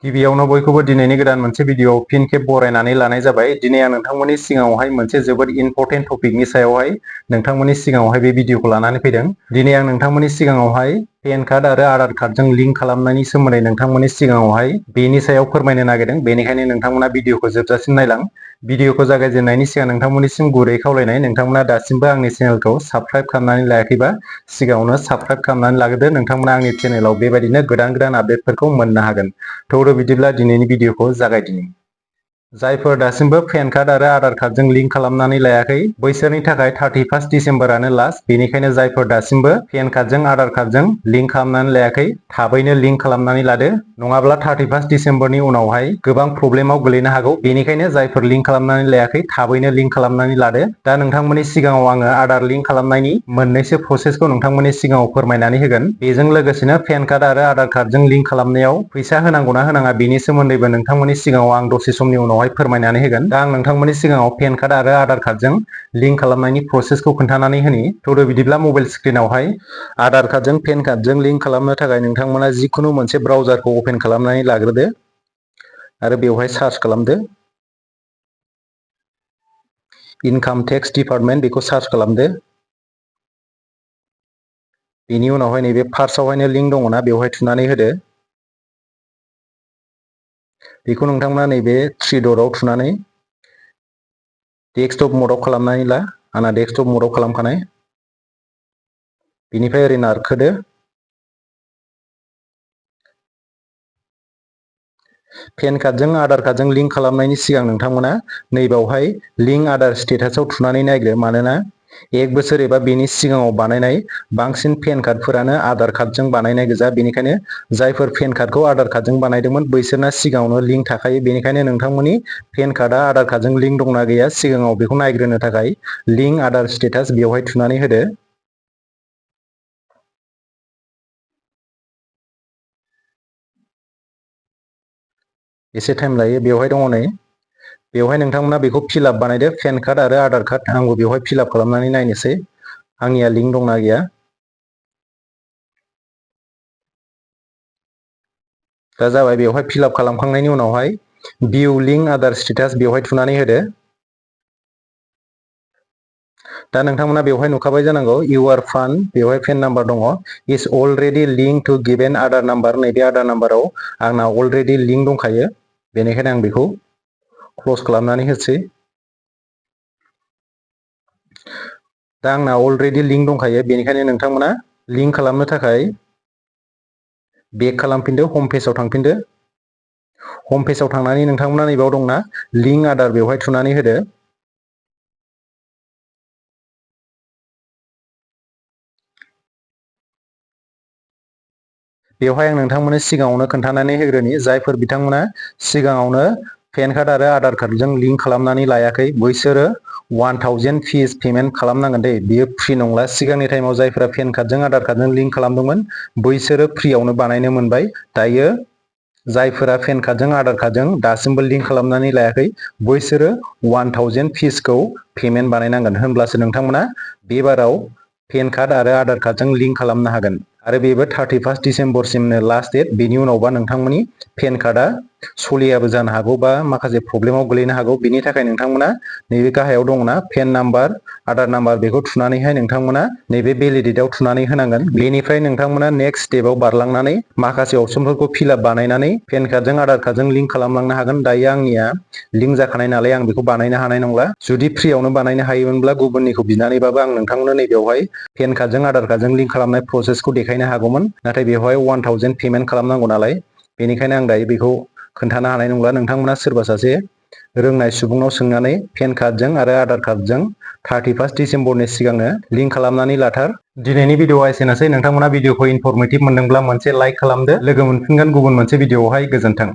गिबियावनो बयखौबो दिनैनि गोदान मोनसे भिडिअ फिन खेब बरायनानै लानाय जाबाय। दिनै आं नोंथांमोननि सिगाङावहाय मोनसे जोबोद इम्परटेन्ट टपिकनि सायावहाय नोंथांमोननि सिगाङावहाय बे भिडिअखौ लानानै फैदों। दिनै आं नोंथांमोननि सिगाङावहाय पेन कार्ड आरो आधार कार्डजों लिंक खालामनायनि सोमोन्दै नोंथांमोननि सिगाङावहाय बेनि सायाव फोरमायनो नागिरदों। बेनिखायनो नोंथांमोना भिडिअखौ जोबजासिम नायलां। भिडिअखौ जागायजेननायनि सिगां नोंथांमोननिसिम गुरै खावलायनाय, नोंथांमोना दासिमबो आंनि चेनेलखौ साबस्क्राइब खालामनानै लायाखैबा सिगाङावनो साबस्क्राइब खालामनानै लाग्रोदो। नोंथांमोना आंनि चेनेलाव बेबायदिनो गोदान गोदान आपडेटफोरखौ मोननो हागोन। थ' बिदिब्ला दिनैनि भिडिअखौ जागायदिनि। जायफोर दासिमबो पेन कार्ड आरो आधार कार्डजों लिंक खालामनानै लायाखै बैसोरनि थाखाय 31 डिसेम्बरानो लास्ट। बेनिखायनो जायफोर दासिमबो पेन कार्डजों आधार कार्डजों लिंक खालामनानै लायाखै थाबैनो लिंक खालामनानै लादो, नङाब्ला 31 डिसेम्बरनि उनावहाय गोबां प्रब्लेमाव गोलैनो हागौ। बेनिखायनो जायफोर लिंक खालामनानै लायाखै थाबैनो लिंक खालामनानै लादो। दा नोंथांमोननि सिगाङाव आङो आधार लिंक खालामनायनि मोननैसो प्रसेसखौ नोंथांमोननि सिगाङाव फोरमायनानै होगोन। बेजों लोगोसेनो पेन कार्ड आरो आधार कार्डजों लिंक खालामनायाव फैसा होनांगौना होनाङा बेनि सोमोन्दैबो नोंथांमोननि सिगाङाव आं दसे समनि उनावहाय फोरमायनानै होगोन। दा आं नोंथांमोननि सिगाङाव पेन कार्ड आरो आधार कार्डजों लिंक खालामनायनि प्रसेसखौ खोन्थानानै होनि। थ' बिदिब्ला मबाइल स्क्रिनावहाय आधार कार्डजों पेन कार्डजों लिंक खालामनो थाखाय नोंथांमोना जिखुनु मोनसे ब्राउजारखौ अपेन खालामनानै लाग्रोदो आरो बेवहाय सार्च खालामदो। इनकाम टेक्स डिपार्टमेन्ट बेखौ सार्च खालामदो। बेनि उनावहाय नैबे फार्स्टआवहायनो लिंक दङना बेवहाय थुनानै होदो। बेखौ नोंथांमोना नैबे थ्रि डटआव थुनानै डेस्कटप मदाव खालामनानै ला। आंना डेस्कटप मदाव खालामखानाय। बेनिफ्राय ओरै नारखोदो। पेन कार्डजों आधार कार्डजों लिंक खालामनायनि सिगां नोंथांमोना नैबावहाय लिंक आधार स्टेटासआव थुनानै नायग्रो। मानोना 1 बोसोर एबा बेनि सिगाङाव बानायनाय बांसिन पेन कार्डफोरानो आधार कार्डजों बानायनाय गोजा। बेनिखायनो जायफोर पेन कार्डखौ आधार कार्डजों बानायदोंमोन बैसोरना सिगाङावनो लिंक थाखायो। बेनिखायनो नोंथांमोननि पेन कार्डआ आधार कार्डजों लिंक दंना गैया सिगाङाव बेखौ नायग्रोनो थाखाय लिंक आधार स्टेटास बेवहाय थुनानै होदो। एसे टाइम लायो। बेवहाय दङ नै, बेवहाय नोंथांमोना बेखौ फिलआप बानायदो। पेन कार्ड आरो आधार कार्ड आंबो बेवहाय फिलआप खालामनानै नायनोसै आंनिया लिंक दंना गैया। दा जाबाय। बेवहाय फिलआप खालामखांनायनि उनावहाय भिउ लिंक आधार स्टेटास बेवहाय थुनानै होदो। दा नोंथांमोना बेवहाय नुखाबाय जानांगौ इउआर फान्ड बेवहाय पेन नाम्बार दङ। Is already link to given Aadhaar number. नैबे आधार नाम्बाराव आंना अलरेडि लिंक दंखायो। बेनिखायनो आं बेखौ क्लस खालामनानै होसै। दा आंना अलरेडि लिंक दंखायो। बेनिखायनो नोंथांमोना लिंक खालामनो थाखाय बेक खालामफिनदो, हम पेजाव थांफिनदो। हम पेजाव थांनानै नोंथांमोना नैबाव दंना लिंक आधार बेवहाय थुनानै होदो। बेवहाय आं नोंथांमोननि सिगाङावनो खोन्थानानै होग्रोनि, जायफोर बिथांमोना सिगाङावनो पेन कार्ड आरो आधार कार्डजों लिंक खालामनानै लायाखै बैसोरो 1000 फिस पेमेन्ट खालामनांगोन दे। बियो फ्रि नंला। सिगांनि टाइमाव जायफोरा पेन कार्डजों आधार कार्डजों लिंक खालामदोंमोन बैसोरो फ्रियावनो बानायनो मोनबाय। दायो जायफोरा पेन कार्डजों आधार कार्डजों दासिमबो लिंक खालामनानै लायाखै बैसोरो 1000 फिसखौ पेमेन्ट बानायनांगोन। होनब्लासो नोंथांमोना बे बाराव पेन कार्ड आरो आधार कार्डजों लिंक खालामनो हागोन। आरो बेबो 31 डिसेम्बरसिमनो लास्ट डेट। बेनि उनावबा नोंथांमोननि पेन कार्डआ सलियाबो जानो हागौ बा माखासे प्रब्लेमाव गोलैनो हागौ। बिनि थाखाय नोंथांमोना नैबे गाहायाव दङना पेन नाम्बार आधार नाम्बार बेखौ थुनानैहाय नोंथांमोना नैबे भेलिडेटआव थुनानै होनांगोन। बेनिफ्राय नोंथांमोना नेक्स्ट स्टेपआव बारलांनानै माखासे अपसनफोरखौ फिलआप बानायनानै पेन कार्डजों आधार कार्डजों लिंक खालामलांनो हागोन। दायो आंनिया लिंक जाखानाय नालाय आं बेखौ बानायनो हानाय नंला। जुदि फ्रियावनो बानायनो हायोमोनब्ला गुबुननिखौ बिनानैबाबो आं नोंथांमोननो नैबेयावहाय पेन कार्डजों आधार कार्डजों लिंक खालामनाय प्रसेसखौ देखायनो हागौमोन। नाथाय बेवहाय 1000 पेमेन्ट खालामनांगौ नालाय बेनिखायनो आं दायो बेखौ खोन्थानो हानाय नंला। नोंथांमोना सोरबा सासे रोंनाय सुबुंनाव सोंनानै पेन कार्डजों आरो आधार कार्डजों 31 डिसेम्बरनि सिगांनो लिंक खालामनानै लाथार। दिनैनि भिडिअआ एसेनोसै। नोंथांमोना भिडिअखौ इनफरमेटिभ मोनदोंब्ला मोनसे लाइक खालामदो। लोगो मोनफिनगोन गुबुन मोनसे भिडिअआवहाय। गोजोन्थों।